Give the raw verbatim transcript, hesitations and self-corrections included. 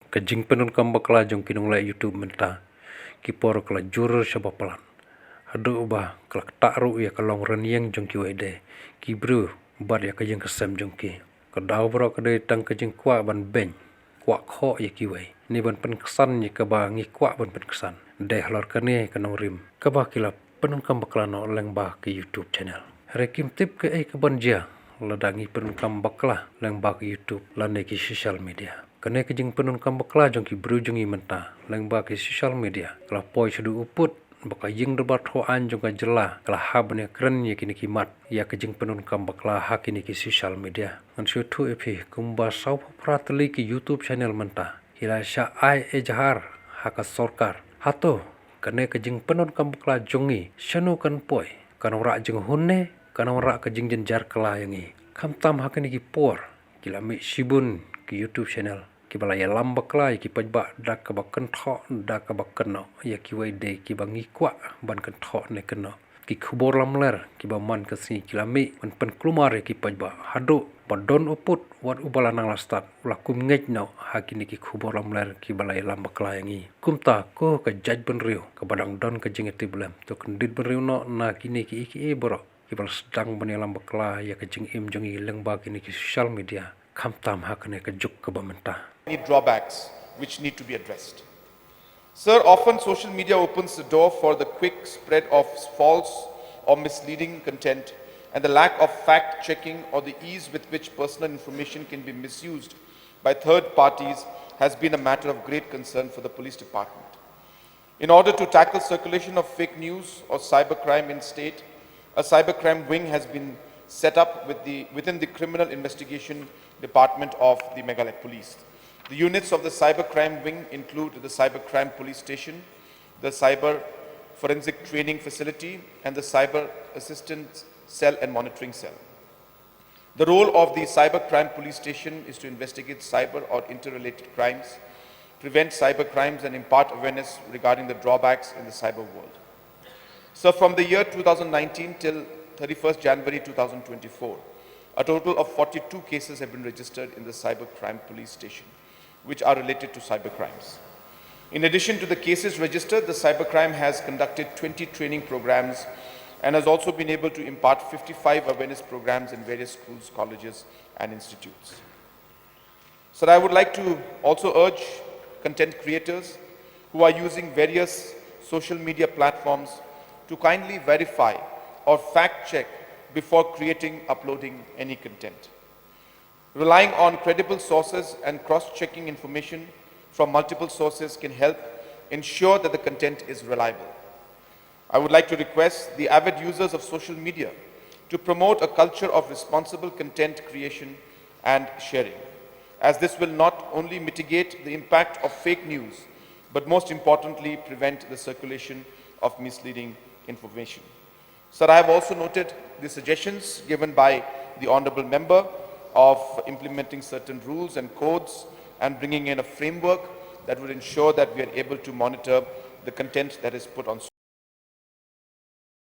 Ka jingpyndonkam bakla jong ki nongleh YouTube mynta ki por ka la jur shaba palat, haduh ba ka la ktah ruh ïa ka long rynïeng jong kiwei de ki briew bad ïa ka ïing ka sem jong ki. Ka daw baroh ka dei tang ka jingkwah ban beiñ, kwah khoh ïa kiwei ne ban pynksan ïa kaba ngi kwah ban pynksan. Dei halor kane ka nongrim kaba ki la pyndonkam bakla noh lyngba ka YouTube channel. Hynrei kim tip kaei kaban jia lada ngi pyndonkam bakla lyngba ka YouTube lane ki social media. Kane ka jingpyndonkam bakla jong ki briew jong ngi mynta lyngba ki social media ka la poi shaduh u pud ba ka ïing dorbar thaw aiñ jong ka jylla ka la hap ban ïakren ïa kine ki mat ïa ka jingpyndonkam bakla ha kine ki social media. Ngan shu ïathuh ïa phi, kumba sawphew phra tylli ki YouTube channel mynta ki la shah ai ejahar ha ka sorkar. Hato kane ka jingpyndonkam bakla jong ngi shano kan poi? Kan wanrah jinghun ne kan wanrah ka jingjynjar kylla ïa ngi? Khamtam ha kine ki por ki la mih shibun ki YouTube channel kiba la ïalam bakla ïa ki paidbah da kaba kynthoh da kaba kynnoh ïa kiwei de kiba ngi kwah ban kynthoh ne kynnoh. Ki khubor lamler kiba man ka sngi ki la mih ban pynkulmar ïa ki paidbah haduh ba don u pud wat uba la nang la stad u la kum ngeit noh ha kine ki khubor lamler kiba la ïalam bakla ïa ngi. Kumta ko ka jaitbynriew kaba dang don ka jingïatiplem, to kyndit bynriew noh na kine kiei kiei baroh kiba la sdang ban ïalam bakla ïa ka jingim jong ngi lyngba kine ki social media, khamtam ha kane ka juk kaba mynta. Any drawbacks which need to be addressed. Sir, often social media opens the door for the quick spread of false or misleading content, and the lack of fact checking or the ease with which personal information can be misused by third parties has been a matter of great concern for the police department. In order to tackle circulation of fake news or cybercrime in state, a cybercrime wing has been set up with the, within the Criminal Investigation Department of the Meghalaya Police. The units of the cybercrime wing include the Cybercrime Police Station, the Cyber Forensic Training Facility, and the Cyber Assistance Cell and Monitoring Cell. The role of the Cybercrime Police Station is to investigate cyber or interrelated crimes, prevent cyber crimes, and impart awareness regarding the drawbacks in the cyber world. So, from the year two thousand nineteen till thirty-first January two thousand twenty-four, a total of forty-two cases have been registered in the Cybercrime Police Station, which are related to cybercrimes. In addition to the cases registered, the cybercrime has conducted twenty training programs and has also been able to impart fifty-five awareness programs in various schools, colleges, and institutes. So I would like to also urge content creators who are using various social media platforms to kindly verify or fact check before creating, uploading any content. Relying on credible sources and cross-checking information from multiple sources can help ensure that the content is reliable. I would like to request the avid users of social media to promote a culture of responsible content creation and sharing, as this will not only mitigate the impact of fake news, but most importantly, prevent the circulation of misleading information. Sir, I have also noted the suggestions given by the Honorable Member of implementing certain rules and codes and bringing in a framework that would ensure that we are able to monitor the content that is put on